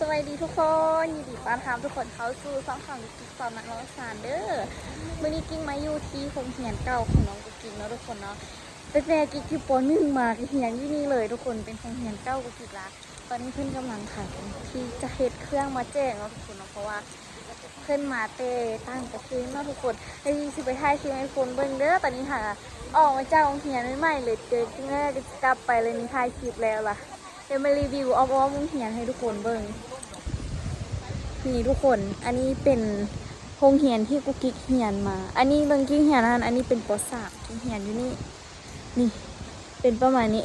ສະບາຍດີທຸກຄົນ ຍິນດີຕ້ອນຮັບທຸກຄົນເຂົ້າສູ່ຊ່ອງຂອງ ສອງນັກຮ້ອງສານເດີ. ມື້ນີ້ກິກມາຢູ່ທີ່ໂຮງຮຽນເກົ່າຂອງນ້ອງກຸກກິກເນາະທຸກຄົນເນາະ. ຕັ້ງແຕ່ກິກຢູ່ປໍໜຶ່ງມາກໍຮຽນຢູ່ນີ້ເລີຍທຸກຄົນ ເປັນໂຮງຮຽນເກົ່າກຸກກິກລະ. ຕອນນີ້ເພິ່ນກຳລັງຂັນທີ່ຈະເຮັດເຄື່ອງມາແຈກເນາະທຸກຄົນເນາະ ເພາະວ່າເພິ່ນມາແຕ່ຕ່າງປະເທດເນາະທຸກຄົນ. ແລ້ວຊິໄປຖ່າຍຄລິບໃຫ້ທຸກຄົນເບິ່ງເດີ. ຕອນນີ້ຫາອອກມາຈາກໂຮງຮຽນໃໝ່ໆເລີຍ ເຈີກິກແລ້ວກໍຊິກັບໄປເລີຍ ນີ້ຖ່າຍຄລິບແລ້ວລະ. ດຽວມາຣີວິວອ້ອມໆໂຮງຮຽນໃຫ້ທຸກຄົນເບິ່ງ. ນີ້ທຸກຄົນ ອັນນີ້ເປັນໂຮງຮຽນທີ່ກຸກກິກຮຽນມາ. ອັນນີ້ເບິ່ງກິກຮຽນຫັ້ນ ອັນນີ້ເປັນ ປໍສາມ ກິກຮຽນຢູ່ນີ້. ນີ້ເປັນປະມານນີ້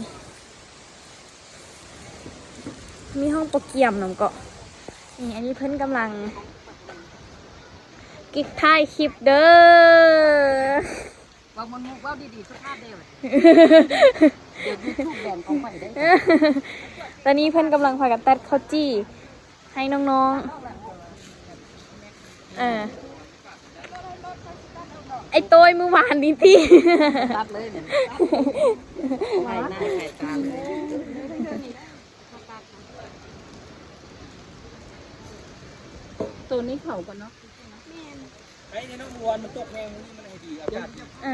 ມີຫ້ອງໂປຣແກຣມນຳເກາະ. ນີ້ ອັນນີ້ເພິ່ນກຳລັງ ກິກຖ່າຍຄລິບເດີ. ເວົ້າມ່ວນໆ ເວົ້າດີໆ ສຸພາບເດ້. ດຽວຢູທູບແບນຂອງຂ້ອຍເດ້. ຕອນນີ້ເພິ່ນກຳລັງພາກັນຕັດເຂົ້າຈີ່ໃຫ້ນ້ອງໆ. ເອີ ໄອ້ໂຕ້ຍມື້ວານນີ້ຕິ ຕັດເລີຍນີ້ ຖ່າຍໜ້າຖ່າຍຕາເລີຍ. ໂຕນີ້ເຂົາກ່ອນເນາະ. ແມ່ນ ໄອ້ເນາະ ເມື່ອວານມັນຕົກແຮງ ມື້ນີ້ມັນໃຫ້ດີ ອາກາດດີ. ເອີ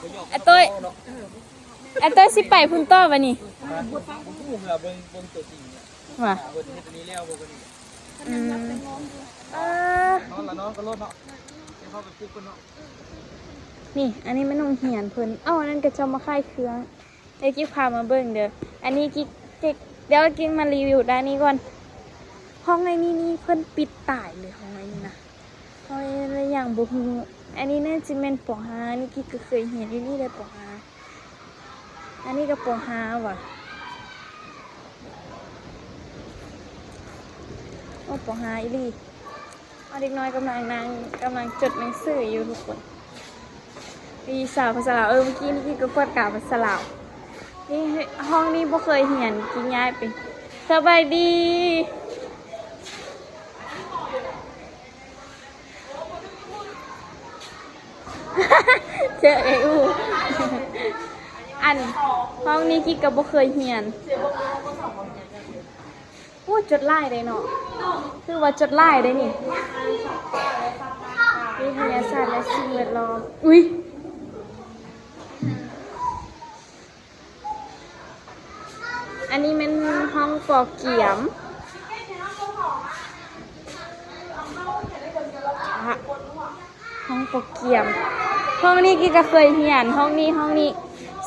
ບໍ່ຢອກ ອາໂຕ້ຍ ເນາະ ອາໂຕ້ຍ ຊິໄປພຸ້ນຕໍ່ບາດນີ້ ຫາ ເບິ່ງ ເບິ່ງຕົວຈິງ ວ່າ ເພິ່ນເຮັດອັນນີ້ແລ້ວບໍ່ ກໍນີ້. ອືມ ເອີ ນອນລະນອນກໍໂລດເນາະ ດຽວເຮົາໄປປຸກເພິ່ນເນາະ. ນີ້ ອັນນີ້ແມ່ນໂຮງຮຽນເພິ່ນ. ເອົ້າ ອັນນັ້ນກໍເຈົ້າມາຂາຍເຄື່ອງ. ດຽວກິກພາມາເບິ່ງເດີ. ອັນນີ້ກິກ ກິກ ດຽວກິກມາຣີວິວດ້ານນີ້ກ່ອນ. ຫ້ອງໃນນີ້ນີ້ເພິ່ນປິດຕາຍເລີຍ ຫ້ອງໃນນີ້ນະ. ຫ້ອງໃນນີ້ຍັງບໍ່ຮູ້. ອັນນີ້ໜ້າຈະແມ່ນ ປໍຫ້າ ນີ້ກິກກໍເຄີຍຮຽນຢູ່ນີ້ແຫຼະ ປໍຫ້າ. ອັນນີ້ກໍ ປໍຫ້າ ຫວາ. ໂອ້ ປໍຫ້າ ອີ່ຫຼີ. ເດັກນ້ອຍກຳລັງນັ່ງ ກຳລັງຈົດໜັງສືຢູ່ທຸກຄົນ. ວິຊາພາສາລາວ ເອີ ມື້ກີ້ນີ້ກິກກໍກວດກາພາສາລາວ. ນີ້ ຫ້ອງນີ້ບໍ່ເຄີຍຮຽນ ກິກຍ້າຍໄປ. ສະບາຍດີ ເຈີເອອູ. ອັນ ຫ້ອງນີ້ກິກກໍບໍ່ເຄີຍຮຽນ. ໂອ້ ຈົດຫຼາຍເດ້ເນາະ ຄືວ່າຈົດຫຼາຍເດ້ນີ້. ວິທະຍາສາດ ແລະ ສິ່ງແວດລ້ອມ. ອຸ້ຍ ອັນນີ້ແມ່ນຫ້ອງປໍກຽມ. ຫ້ອງໂປຣແກຣມ. ຫ້ອງນີ້ກິກກໍເຄີຍຮຽນ ຫ້ອງນີ້ ຫ້ອງນີ້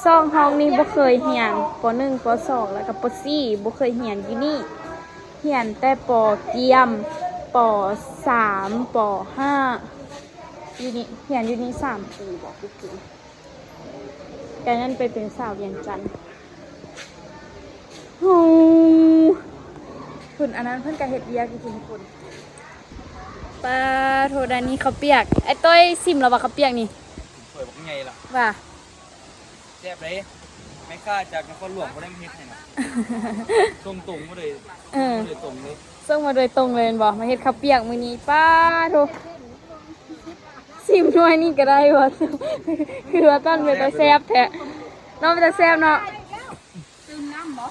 ສອງຫ້ອງນີ້ບໍ່ເຄີຍຮຽນ ປໍໜຶ່ງ ປໍສອງ ແລ້ວກໍປໍສີ່ ບໍ່ເຄີຍຮຽນຢູ່ນີ້. ຮຽນແຕ່ປໍກຽມ ປໍສາມ ປໍຫ້າ ຢູ່ນີ້ ຮຽນຢູ່ນີ້ສາມປີບໍ ຄື ກາຍນັ້ນໄປເປັນສາວວຽງຈັນ. ໂອ້ ພຸ້ນ ອັນນັ້ນເພິ່ນກໍເຮັດວຽກຢູ່ພຸ້ນທຸກຄົນ. ປາໂທ ດານນີ້ເຂົ້າປຽກ. ໄອ້ຕ້ອຍຊິມແລ້ວວ່າເຂົ້າປຽກນີ້ ຖ້ວຍບັກໃຫຍ່ລະ ວ່າແຊບເດ້. ແມ່ຄ້າຈາກນະຄອນຫຼວງບໍ່ໄດ້ມາເຮັດໃຫ້ນະ ສົ່ງຕົງມາເລີຍ. ເອີ ໂດຍຕົງເລີຍ ສົ່ງມາໂດຍຕົງເລີຍແມ່ນບໍ່ ມາເຮັດເຂົ້າປຽກມື້ນີ້. ປາໂທ ຊິມໜ່ວຍນີ້ກໍໄດ້ວ່າ ຄືວ່າຕ້ອນເປັນຕາແຊບແທ້ເນາະ ເປັນຕາແຊບເນາະ. ຕື່ມນ້ຳບໍ່?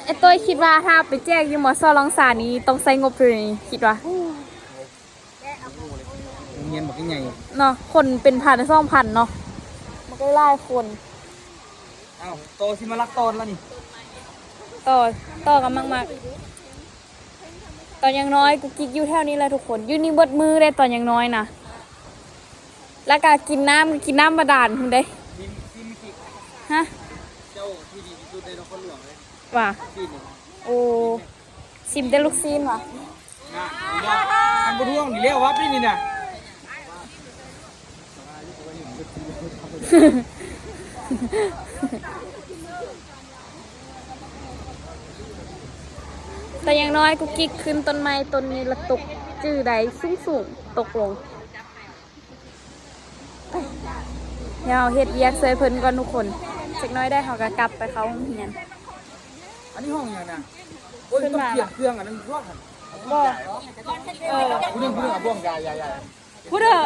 ໄອ້ໂຕ້ຍຄິດວ່າຖ້າໄປແຈກຢູ່ ມສ ລອງສານນີ້ ຕ້ອງໃຊ້ງົບເທົ່າໃດ ຄິດວ່າ? ໂຮງຮຽນບັກໃຫຍ່ເນາະ ຄົນເປັນພັນສອງພັນເນາະ ມັນກໍຫຼາຍຄົນ. ອ້າວ ຕໍ່ຊິມາລັກຕອນລະນີ້ ຕໍ່ ຕໍ່ກັນມາກໆ. ຕອນຍັງນ້ອຍກຸກກິກຢູ່ແຖວນີ້ແຫຼະທຸກຄົນ ຢູ່ນີ້ເບິດມື້ເດ້ຕອນຍັງນ້ອຍນະ. ແລ້ວກະກິນນ້ຳ ກິນນ້ຳບາດານພຸ້ນເດ້. ຮະ? ເຈົ້າທີ່ດີທີ່ສຸດໃນນະຄອນຫຼວງເລີຍ ວ່າ ຊີ້ນນີ້. ໂອ້ ຊິມແຕ່ລູກຊີ້ນຫວາ? ນະ ອັນບໍ່ທວງນີ້ແລ້ວຫວາປີນີ້ນະ. ແຕ່ຢ່າງນ້ອຍກຸກກິກຂຶ້ນຕົ້ນໄມ້ຕົ້ນນີ້ລະຕົກຈື່ໄດ້ສູງໆ ຕົກລົງ. ດຽວເຮັດວຽກຊ່ວຍເພິ່ນກ່ອນທຸກຄົນ ຈັກໜ້ອຍໄດ້ເຮົາກໍກັບໄປເຂົ້າໂຮງຮຽນ. ອັນນີ້ຫ້ອງຫຍັງນະ? ໂອ້ຍ ຕ້ອງກຽມເຄື່ອງອັນນັ້ນພວກ ບໍ່ ເອີ ຜູ້ໜຶ່ງ ຜູ້ໜຶ່ງເອົາບ່ວງ ຢ່າ ຢ່າ ຢ່າ ຜູ້ເດີ ຮ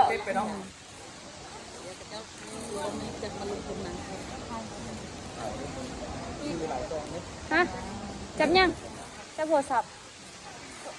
ະ? ຈັບຫຍັງ? ຈັບໂທລະສັບ.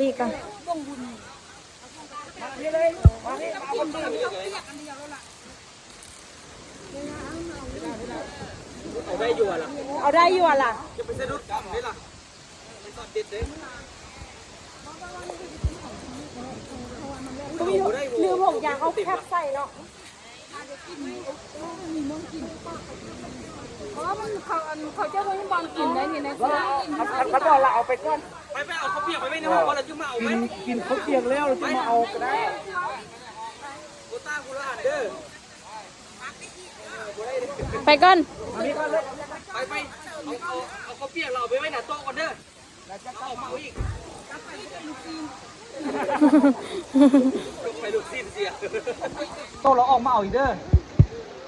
ລີກກ່ອນ. ເອົາໄດ້ຢູ່ຫວາລະ? ເອົາໄດ້ຢູ່ຫວາລະ? ຢ່າໄປສະດຸດກຳເດ້ລະ. ມັນຊອດເດັດເດ້. ລືມຫົກຢ່າງ ເອົາແຄັບໃສ່ເນາະ. ເພາະວ່າມັນ ເຂົາ ອັນ ເຂົາເຈົ້າບໍ່ມີບ່ອນກິນໄດ໋ນີ້ນະ. ຄັນ ຄັນບໍ່ລະເອົາໄປກ່ອນ. ໄປ ໄປເອົາເຂົ້າປຽກໄປໄວ້ໃນຫ້ອງກ່ອນ ແລ້ວຈຶ່ງມາເອົາໄປ. ກິນ ກິນເຂົ້າປຽກແລ້ວ ແລ້ວຈຶ່ງມາເອົາກໍໄດ້. ໂຄຕ້າກູລານເດີ. ໄປກ່ອນ. ໄປ ໄປ ເອົາ ເອົາ ເອົາເຂົ້າປຽກລະເອົາໄປໄວ້ໜ້າໂຕະກ່ອນເດີ. ແລ້ວຈະກັບມາເອົາອີກ. ໄປລູກຊີ້ນເສຍ. ໂຕລະອອກມາເອົາອີກເດີ.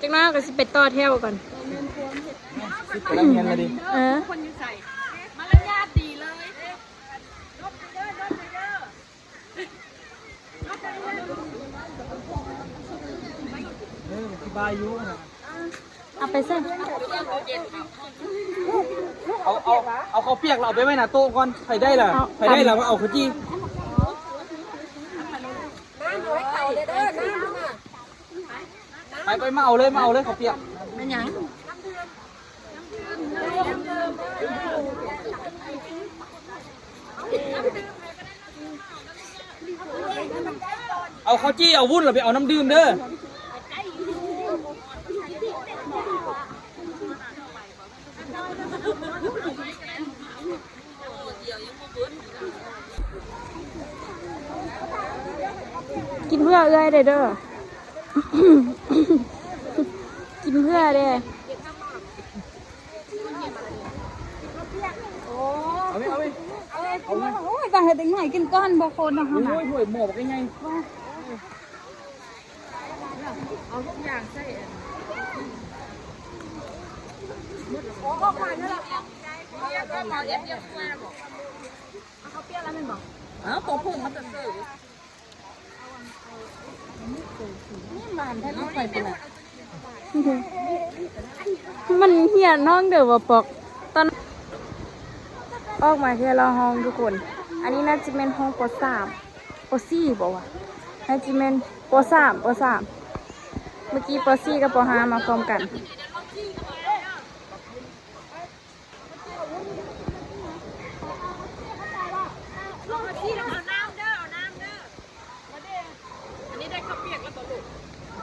ຈັກໜ້ອຍກໍຊິໄປຕໍ່ແຖວກ່ອນ. ສິໄປໂຮງຮຽນລະດິ. ເອີ. ມາລະຍາດດີເລີຍ. ເອີ ອະໄປໃສ່ ເອົາ ເອົາ ເອົາເຂົ້າປຽກລະເອົາໄປໄວ້ໜ້າໂຕະກ່ອນ. ໃຜໄດ້ລະ ໃຜໄດ້ລະມາເອົາເຂົ້າຈີ່. ໄປ ໄປ ມາເອົາເລີຍ ມາເອົາເລີຍເຂົ້າປຽກ. ແມ່ນຫຍັງ? ເອົາເຂົ້າຈີ່ ເອົາວຸ້ນ ແລ້ວໄປເອົານ້ຳດື່ມເດີ. ກິນເພື່ອເອື້ອຍເດີ ກິນເພື່ອເດ້. ເອົາໄວ້ ເອົາໄວ້ ເອົາໄວ້. ໂອ້ຍ ວ່າໃຫ້ເດັກນ້ອຍກິນກ່ອນ ບໍ່ຄົນເນາະ. ໂອ້ຍ ຖ້ວຍໝໍ້ບັກໃຫຍ່. ເອົາທຸກຢ່າງໃສ່. ເອົາເຂົ້າປຽກແລ້ວແມ່ນບໍ່? ເອົາ ຕົວຜົງມາແຕ່ເສີ. ມັນຮຽນຫ້ອງເດີບໍ່ປອກ. ຕອນອອກມາເທື່ອລະຫ້ອງທຸກຄົນ. ອັນນີ້ໜ້າຈະແມ່ນຫ້ອງ ປໍສາມ ປໍສີ່ບໍ່ວະ? ໜ້າຈະແມ່ນ ປໍສາມ ປໍສາມ. ເມື່ອກີ້ ປໍສີ່ ກັບ ປໍຫ້າ ມາພ້ອມກັນ.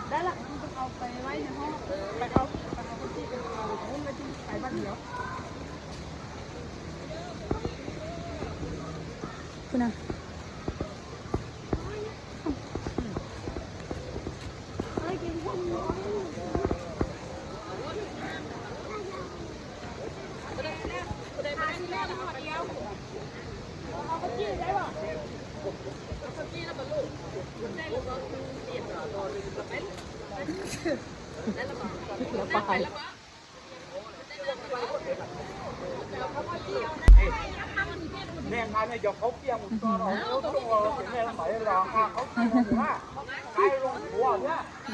ໄດ້ລະ ເອົາໄປໄວ້ໃນຫ້ອງ. ໄປເອົາ ໄປເອົາຄົນທີ່ໄປເອົາ ໄປບ້ານດຽວ. ພຸ້ນນະ.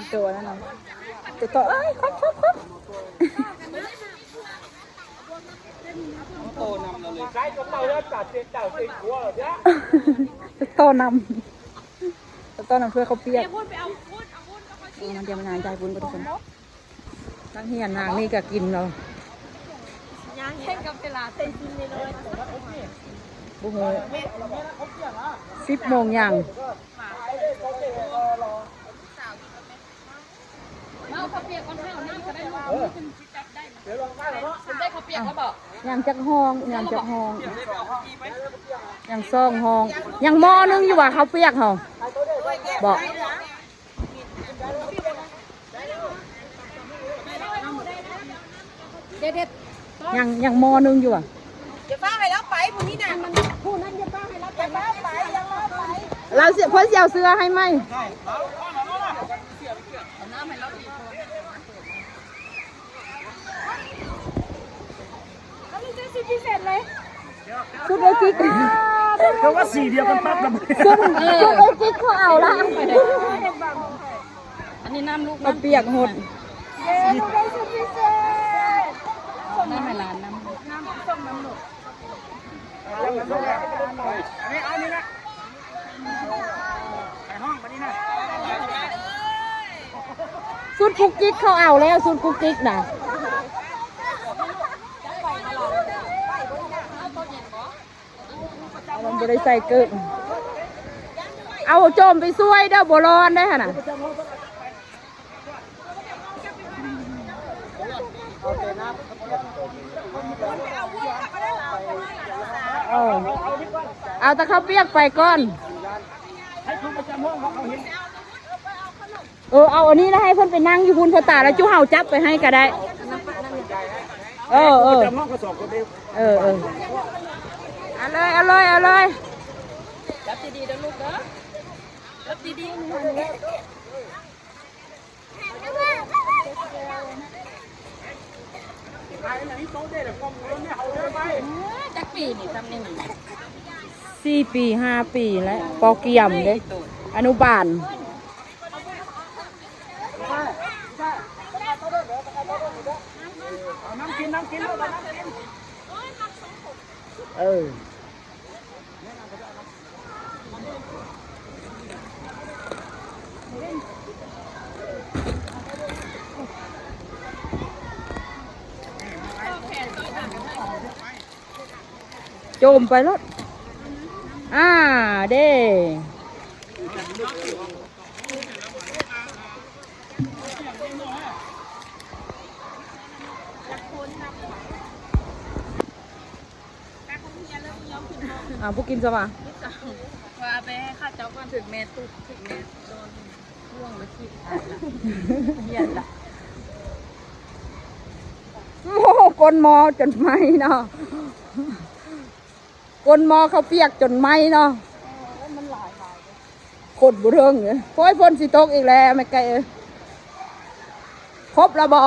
ໂຕນັ້ນນະ ໂຕ ໂຕ ເອີຍ ຄວັບ ຄວັບ ຄວັບ. ໂຕນຳ ໂຕນຳ ເພື່ອເຂົ້າປຽກ. ເອີ ມັນຈະມາຍາຍຈ່າຍປຸ້ນບໍ່ທຸກຄົນ. ນັກຮຽນນາງນີ້ກໍກິນເນາະ ຍ່າງແຂ່ງກັບເວລາເຕັ້ນກິນເມນູ. ບໍ່ຮູ້ ສິບໂມງຍັງ. ເອົາເຂົ້າປຽກກ່ອນ ເອົານ້ຳກໍໄດ້ລູກ ມັນຈຶ່ງຊິຈັບໄດ້. ເພິ່ນໄດ້ເຂົ້າປຽກແລ້ວບໍ? ຍັງຈັກຫ້ອງ ຍັງຈັກຫ້ອງ ຍັງສອງຫ້ອງ ຍັງໝໍ້ໜຶ່ງຢູ່ວ່າ ເຂົ້າປຽກເຮົາບໍ? ເດັດໆ ຍັງ ຍັງໝໍ້ໜຶ່ງຢູ່ຫວາ? ຢ່າຟ້າວໃຫ້ລາວໄປ ຜູ້ນີ້ນະ ຜູ້ນັ້ນຢ່າຟ້າວໃຫ້ລາວໄປ ຢ່າຟ້າວໄປ ຢ່າຟ້າວໄປ ລາວຊິ ເພິ່ນຊິເອົາເສື້ອໃຫ້ໃໝ່. ອັນນີ້ເຈົ້າຊິພິເສດເລີຍ ຊຸດເອື້ອຍກິກ ເພາະວ່າສີດຽວກັນປັບລະ. ຊຸດ ເອີ ຊຸດເອື້ອຍກິກເຂົາເອົາລະ. ອັນນີ້ນ້ຳລູກ ເຂົ້າປຽກຫົດ ເອີ ລູກໄດ້ຊຸດພິເສດ ນ້ຳໃຫ້ຫຼານນຳ ນ້ຳສົ້ມນ້ຳລູກ. ຊຸດກຸກກິກເຂົາເອົາແລ້ວ ຊຸດກຸກກິກນະ. ມັນບໍ່ໄດ້ໃສ່ເກີບ ເອົາໂຈມໄປຊ່ວຍເດີ້ ບໍ່ຮ້ອນໄດຫັ້ນນະ. ເອີ ເອົາແຕ່ເຂົ້າປຽກໄປກ່ອນ. ເອີ ເອົາອັນນີ້ລະ ໃຫ້ເພິ່ນໄປນັ່ງຢູ່ພຸ້ນ ພໍ່ຕາ ລະຈຸເຮົາຈັບໄປໃຫ້ກະໄດ້. ເອີ ເອີ ເອີ ເອີ ເອົາເລີຍ ເອົາເລີຍ ເອົາເລີຍ. ຈັບດີໆເດີ້ລູກເດີ້ ຈັບດີໆ. ຈັກປີນີ້ ຊ່ຳນີ້ ສີ່ປີ ຫ້າປີແລ້ວ ປໍກຽມເດ້ ອະນຸບານ. ເອົານ້ຳກິນ ນ້ຳກິນ ເອົານ້ຳກິນ ເອີ. ໂຈມໄປໂລດ ອາ ເດ້. ອ່າ ບໍ່ກິນຊະຫວາ? ວ່າໄປໃຫ້ເຂົາເຈົ້າກ່ອນ ຖືກແມ່ຕຸບ ຖືກແມ່ໂດນ ໂອ້ໂຫ ກົ້ນໝໍ້ຈົນໄໝ້ເນາະ ກົ້ນໝໍ້ເຂົ້າປຽກຈົນໄໝ້ເນາະ. ຄົນບໍ່ເຖິງເອີຍ ໂອ້ຍ ຝົນຊິຕົກອີກແລ້ວແມ່ໄກ່ເອີຍ. ຄົບລະບໍ່?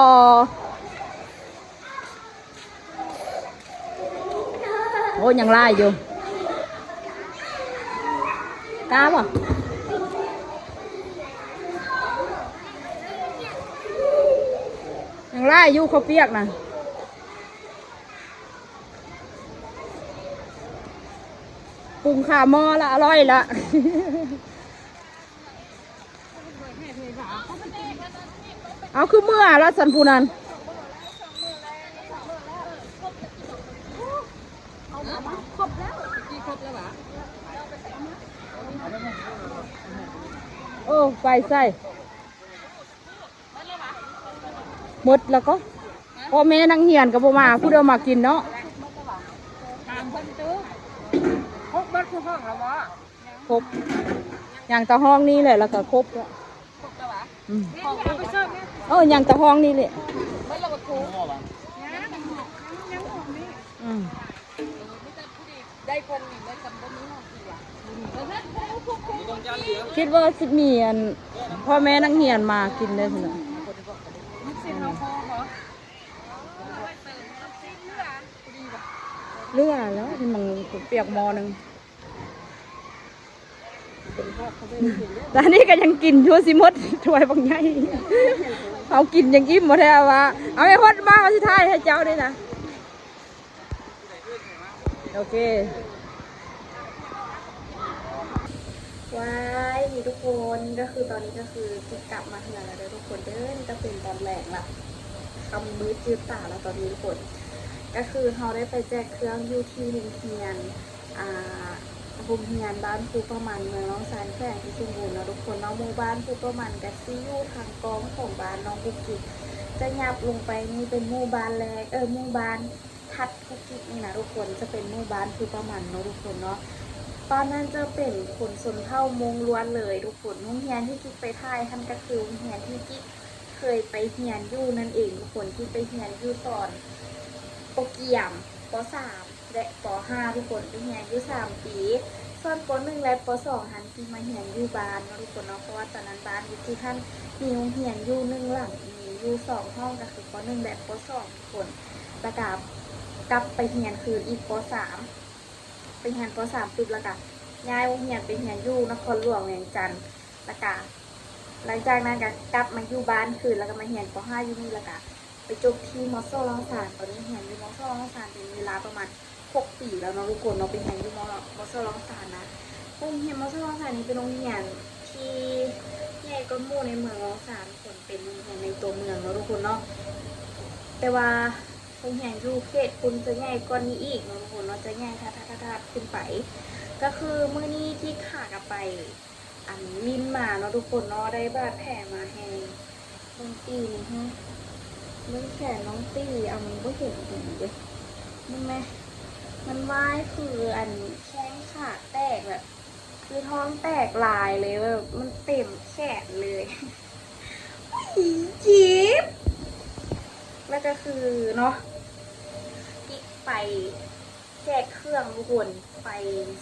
ໂອ້ ຍັງຫຼາຍຢູ່ ກ້າບໍ່? ຍັງຫຼາຍຢູ່ເຂົ້າປຽກນະ. ປຸງຄາໝໍ້ລະ ອະລ່ອຍລະ. ເອົາ ຄືເມືອລະຊັ້ນຜູ້ນັ້ນ. ເອີ ໄປໃສ? ໝົດແລ້ວກໍ ພໍ່ແມ່ນັກຮຽນກໍບໍ່ມາ ຜູ້ດຽວມາກິນເນາະ. ຖາມເພິ່ນຕື່ ຄົບເບິດທຸກຫ້ອງແລ້ວບໍ່? ຄົບ ຍັງແຕ່ຫ້ອງນີ້ແຫຼະ ແລ້ວກໍຄົບແລ້ວ. ຄົບແລ້ວຫວາ? ອືມ ຫ້ອງນີ້ ເອີ ຍັງແຕ່ຫ້ອງນີ້ແຫຼະ. ເບິດແລ້ວບໍ່? ຍັງ ຍັງຫ້ອງນີ້ ອືມ. ໄດ້ເພິ່ນນີ້ເລີຍ ຄັນບໍ່ມີຫ້ອງກິນລະ. ຄິດວ່າຊິມີອັນ ພໍ່ແມ່ນັກຮຽນມາກິນເດ້ພຸ້ນນະ. ລູກຊິນເຮົາພໍບໍ່? ເຫຼືອແລ້ວ ມັນປຽກໝໍ້ໜຶ່ງ. ຕອນນີ້ກໍຍັງກິນຢູ່ ຊິໝົດຖ້ວຍບັກໃຫຍ່. ເຮົາກິນຍັງອີ່ມບໍ່ແທ້ຫວາ. ເອົາ ແມ່ຮອດມາ ເຮົາຊິຖ່າຍໃຫ້ເຈົ້າເດ້ນະ. ໂອເຄ ວ້າຍ ນີ້ທຸກຄົນ ກໍຄືຕອນນີ້ກໍຄືຊິກັບມາເຮືອນແລ້ວເດີທຸກຄົນເດີ. ນີ້ກໍເປັນຕອນແລງລະ ຄ່ຳມືດຈືດຕາລະຕອນນີ້ທຸກຄົນ. ກໍຄືເຮົາໄດ້ໄປແຈກເຄື່ອງຢູ່ທີ່ໂຮງຮຽນ ອ່າ ໂຮງຮຽນບ້ານພູປະໝັນ ເມືອງລ້ອງຊານ ແຂວງໄຊສົມບູນເນາະທຸກຄົນເນາະ. ໝູ່ບ້ານພູປະໝັນກະຊິຢູ່ທາງກ້ອງຂອງບ້ານນ້ອງກຸກກິກ ຈະຫຍັບລົງໄປນີ້ເປັນໝູ່ບ້ານແລກ ເອີ ໝູ່ບ້ານຖັດກຸກກິກນີ້ນະທຸກຄົນ ຈະເປັນໝູ່ບ້ານພູປະໝັນເນາະທຸກຄົນເນາະ. ບ້ານນັ້ນຈະເປັນຄົນຊົນເຜົ່າມົ້ງລ້ວນເລີຍທຸກຄົນ. ໂຮງຮຽນທີ່ກິກໄປຖ່າຍຫັ້ນກະຄືໂຮງຮຽນທີ່ກິກເຄີຍໄປຮຽນຢູ່ນັ້ນເອງທຸກຄົນ ກິກໄປຮຽນຢູ່ຕອນ ປ.ກຽມ ປ.ສາມ ແລະ ປ.ຫ້າ ທຸກຄົນ ໄປຮຽນຢູ່ສາມປີ. ສ່ວນ ປ.ໜຶ່ງ ແລະ ປ.ສອງ ຫັ້ນ ກິກມາຮຽນຢູ່ບ້ານເນາະທຸກຄົນເນາະ ເພາະວ່າຕອນນັ້ນບ້ານຢູ່ກິກຫັ້ນມີໂຮງຮຽນຢູ່ໜຶ່ງຫຼັງ ມີຢູ່ສອງຫ້ອງ ກະຄື ປ.ໜຶ່ງ ແລະ ປ.ສອງ ທຸກຄົນ ລະກະກັບໄປຮຽນຄືນອີກ ປ.ສາມ ໄປຮຽນ ປ.ສາມ ປຸບ ລະກະຍ້າຍໂຮງຮຽນໄປຮຽນຢູ່ນະຄອນຫຼວງວຽງຈັນ ລະກະຫຼັງຈາກນັ້ນກະກັບມາຢູ່ບ້ານຄືນ ລະກະມາຮຽນ ປ.ຫ້າ ຢູ່ນີ້ ລະກະ ໄປຈົບທີ່ ມສ ລ້ອງຊານ ຕອນນີ້ຮຽນຢູ່ ມສ ລ້ອງຊານ ເປັນເວລາປະມານຫົກປີແລ້ວເນາະທຸກຄົນເນາະ ໄປຮຽນຢູ່ ມ ມສ ລ້ອງຊານນະ. ໂຮງຮຽນ ມສ ລ້ອງຊານນີ້ເປັນໂຮງຮຽນທີ່ໃຫຍ່ກວ່າໝູ່ໃນເມືອງລ້ອງຊານທຸກຄົນ ເປັນໂຮງຮຽນໃນຕົວເມືອງເນາະທຸກຄົນເນາະ ແຕ່ວ່າໂຮງຮຽນຢູ່ເຂດພຸ້ນຈະໃຫຍ່ກວ່ານີ້ອີກເນາະທຸກຄົນເນາະ ຈະໃຫຍ່ທາດໆໆຂຶ້ນໄປ. ກະຄືມື້ນີ້ກິກຫາກະໄປ ອັນ ຫຼິ້ນມາເນາະທຸກຄົນເນາະ ໄດ້ບາດແຜມາແຮງ ເບິ່ງຕີນີ້ ເບິ່ງແຂນນ້ອງຕີ ເອົາ ມັນບໍ່ເຫັນດີເດ້ ເບິ່ງແມ ມັນວາຍຄື ອັນ ແຂ້ງຂາແຕກແບບ ຄືທ້ອງແຕກຫຼາຍເລີຍ ແບບມັນເຕັມແຂນເລີຍ ອຸ້ຍ ເຈັບ. ລະກະຄືເນາະ ກິກໄປແຈກເຄື່ອງທຸກຄົນ ໄປ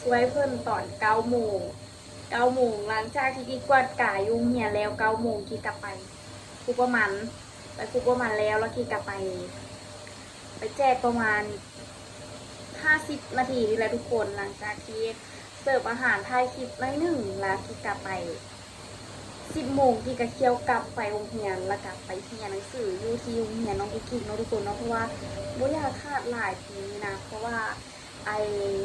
ຊ່ວຍເພິ່ນຕອນເກົ້າໂມງ ເກົ້າໂມງ ຫຼັງຈາກທີ່ກິກກວດກາຢູ່ໂຮງຮຽນແລ້ວ ເກົ້າໂມງ ກິກກະໄປພູປະໝັນ ໄປພູປະໝັນແລ້ວ ລະກິກກະໄປ ໄປແຈກປະມານຫ້າສິບນາທີນີ້ແຫຼະທຸກຄົນ ຫຼັງຈາກທີ່ເສີບອາຫານ ຖ່າຍຄລິບໜ້ອຍໜຶ່ງ ລະກິກກະໄປ ສິບໂມງ ກິກກະຂ້ຽວກັບໄປໂຮງຮຽນ ລະກະໄປຮຽນໜັງສືຢູ່ທີ່ໂຮງຮຽນນ້ອງກຸກກິກເນາະທຸກຄົນເນາະ ເພາະວ່າບໍ່ຢາກຂາດຫຼາຍປີນີ້ນະ ເພາະວ່າ ໄອ້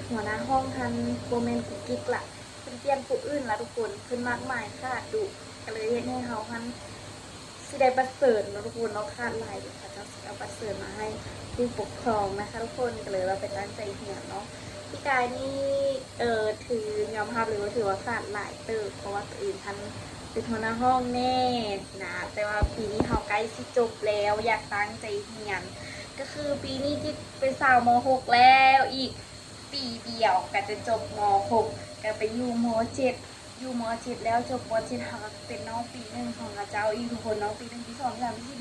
ຫົວໜ້າຫ້ອງຫັ້ນ ບໍ່ແມ່ນກຸກກິກລະ ເພິ່ນປ່ຽນຜູ້ອື່ນລະທຸກຄົນ ເພິ່ນມາກມາຍຂາດດຸ ກະເລີຍເຮັດໃຫ້ເຮົາຫັ້ນຊິໄດ້ບັດເຊີນເນາະທຸກຄົນເນາະ ຂາດຫຼາຍເຂົາເຈົ້າຊິເອົາບັດເຊີນມາໃຫ້ຜູ້ປົກຄອງນະຄະທຸກຄົນ ກະເລີຍວ່າໄປຕັ້ງໃຈຮຽນເນາະ. ປີກາຍນີ້ ເອີ ຖື ຍອມຮັບເລີຍວ່າຖືວ່າຂາດຫຼາຍເຕີບ ເພາະວ່າໂຕເອງຫັ້ນເປັນຫົວໜ້າຫ້ອງແດ່ຊີ້ນະ ແຕ່ວ່າປີນີ້ເຮົາໃກ້ຊິຈົບແລ້ວ ຢາກຕັ້ງໃຈຮຽນ ກະຄືປີນີ້ກິກ ເປັນສາວ ມໍຫົກແລ້ວ ອີກປີດຽວກະຈະຈົບ ມໍຫົກ ກະໄປຢູ່ ມໍເຈັດ ຢູ່ ມໍເຈັດແລ້ວ ຈົບ ມໍເຈັດ ເຮົາກະເປັນນ້ອງປີໜຶ່ງຂອງເຂົາເຈົ້າອີກທຸກຄົນເນາະ ປີໜຶ່ງ ປີສອງ ປີສາມ ປີສີ່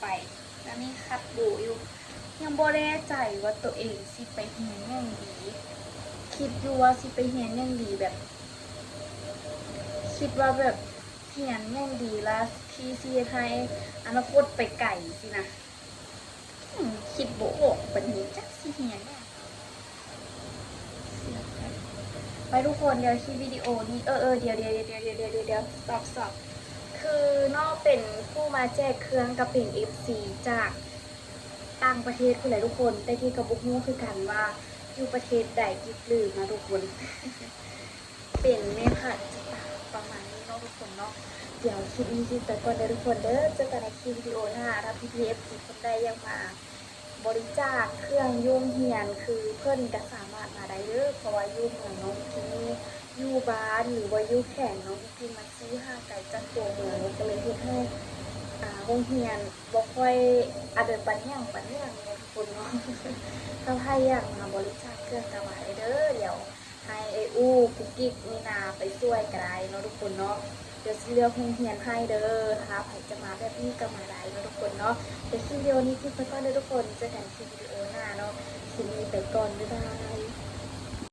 ໄປ ແລ້ວນີ້ຄັດໂບຢູ່ ຍັງບໍ່ແນ່ໃຈວ່າໂຕເອງຊິໄປຮຽນຫຍັງດີ ຄິດຢູ່ວ່າຊິໄປຮຽນຫຍັງດີ ແບບ ຄິດວ່າແບບຮຽນຫຍັງດີລະ ທີ່ຊິເຮັດໃຫ້ອະນາຄົດໄປໄກຊີ້ນະ. ອືມ ຄິດບໍ່ອອກປານນີ້ ຈັກຊິຮຽນຫຍັງ. ໄປທຸກຄົນ ດຽວຄລິບວິດີໂອນີ້ ເອີ ເອີ ດຽວ ດຽວ ດຽວ ສອບ ສອບ ຄືນ້ອງເປັນຜູ້ມາແຈກເຄື່ອງ ກະເປັນເອັຟຊີຈາກຕ່າງປະເທດພຸ້ນແຫຼະທຸກຄົນ ແຕ່ກິກກະບໍ່ຮູ້ຄືກັນວ່າຢູ່ປະເທດໃດ ກິກລືມເນາະທຸກຄົນ. ເປັນແມ່ພັດປະມານນີ້ເນາະທຸກຄົນເນາະ. ດຽວຄລິບນີ້ຊິໄປກ່ອນເດີທຸກຄົນເດີ ເຈີກັນໃນຄລິບວິດີໂອໜ້າ. ຖ້າພີ່ໆເອັຟຊີຄົນໃດຢາກມາບໍລິຈາກເຄື່ອງຢູ່ໂຮງຮຽນ ຄືເພິ່ນກະສາມາດມາໄດ້ເດີ ເພາະວ່າຢູ່ເມືອງນ້ອງກິກນີ້ ຢູ່ບ້ານ ຫຼືວ່າຢູ່ແຂວງນ້ອງກິກນີ້ ມັນຊິຫ່າງໄກຈາກຕົວເມືອງ ກະເລີຍເຮັດໃຫ້ ອ່າ ໂຮງຮຽນບໍ່ຄ່ອຍ ອາດ ປານຫຍັງປານຫຍັງເນາະທຸກຄົນເນາະ. ຖ້າໃຜຢາກມາບໍລິຈາກເຄື່ອງກະມາໄດ້ເດີ ດຽວ ໃຫ້ເອື້ອຍອູ້ ກຸກກິກ ມີນາ ໄປຊ່ວຍກະໄດ້ເນາະທຸກຄົນເນາະ. ດຽວຊິເລືອກໂຮງຮຽນໃຫ້ເດີ ຖ້າໃຜຈະມາແບບນີ້ກະມາໄດ້ເນາະທຸກຄົນເນາະ. ດຽວຄລິບວິດີໂອນີ້ຈິບໄປກ່ອນເດີທຸກຄົນ ເຈີກັນຄລິບວິດີໂອໜ້າເນາະ. ຄລິບນີ້ໄປກ່ອນ ບາຍບາຍ.